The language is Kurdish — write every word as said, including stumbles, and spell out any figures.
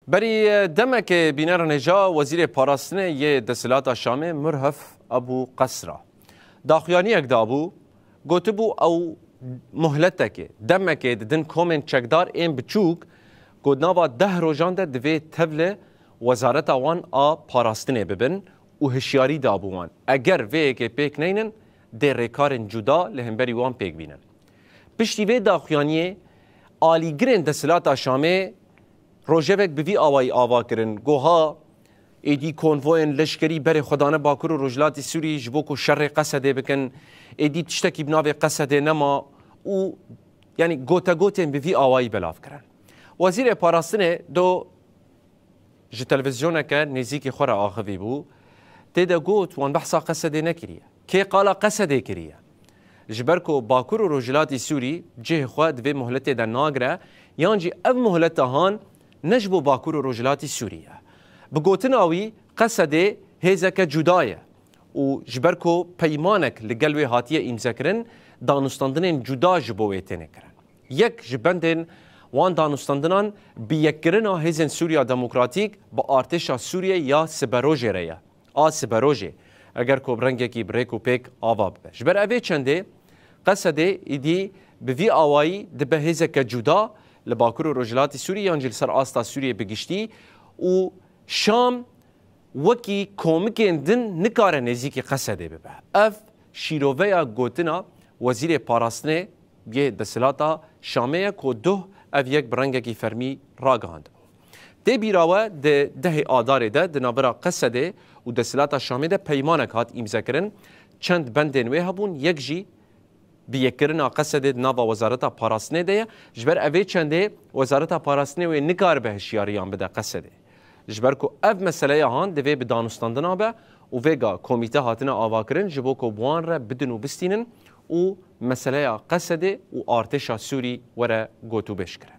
Berî demekê bînerên hêja Wezîrê Parastinê yê Desthilata Şamê Murhef Ebû Qesra daxuyaniyek dabû, gotibû ew muhletekê, demekê didin komên çekdar ên biçûk ku di nava deh rojan de divê tevli wezareta wan a parastinê bibin û hişyarî dabû wan, eger vê yekê pêk neynin dê rêkarên cuda li hemberî wan pêk bînin. Piştî vê daxuyaniyê alîgirên Desthilata Şamê rojevek bi vî awayî ava kirin, got, ha êdî konvoyên leşkerî berê xwe dane Bakur û Rojhilatê Sûrî ji bo ku şerê Qesedê bikin, êdî tiştekî bi navê Qesedê nema û, yanî, gotegotên bi vî awayî belav kirin. Wezîrê Parastinê do ji televîzyoneke nêzîkî xwe re axivî bû. Tê de got, wan behsa Qesedê nekiriye. Kê qala Qesedê kiriye? Ji ber ku Bakur û Rojhilatî Sûrî cihê xwe di vê muhletê de nagire, yan jî ev muhleta han ne ji bo Bakur û Rojhilatî Sûrî ye. Bi gotina wî, Qesedê hêzeke cuda ye û ji ber ku peymanek li gel wê hatiye îmzekirin, danûstandinên cuda ji bo wê têne kirin. Yek ji bendên wan danûstandinan bi yekkirina hêzên Sûriya Demokratîk bi artêşa Sûriyê ya siberojê re ye. A siberojê, eger ku bi rengekî bi rêk û pêk ava bibe. Ji ber evê çendê Qesedê îdî bi vî awayî dibe hêzeke cuda li Bakur û Rojhilatî Sûriyê yan jî li ser asta Sûriyê bi giştî û Şam wekî komikên din nikare nêzîkî Qesedê bibe. Ev şîroveya gotina Wezîrê Parastinê yê Desthilata Şamê ye ku doh ev yek bi rengekî fermî ragihandibû. Tê bîra we di dehê Adarê de di navbera Qesedê û Desthilata Şamê de peymanek hat îmzekirin. Çend bendên wê hebûn, yek jî bi yekkirina Qesedê di nava Wezareta Parastinê de ye. Ji ber evê çendê Wezareta Parastinê wê nikaribe hişyariyan bide Qesedê. Ji ber ku ev meseleya han divê bi danûstandina be û vêga komîte hatine avakirin ji bo ku bi wan re bidin û bistînin û meseleya Qesedê û artêşa Sûrî were gotûbêj kirin.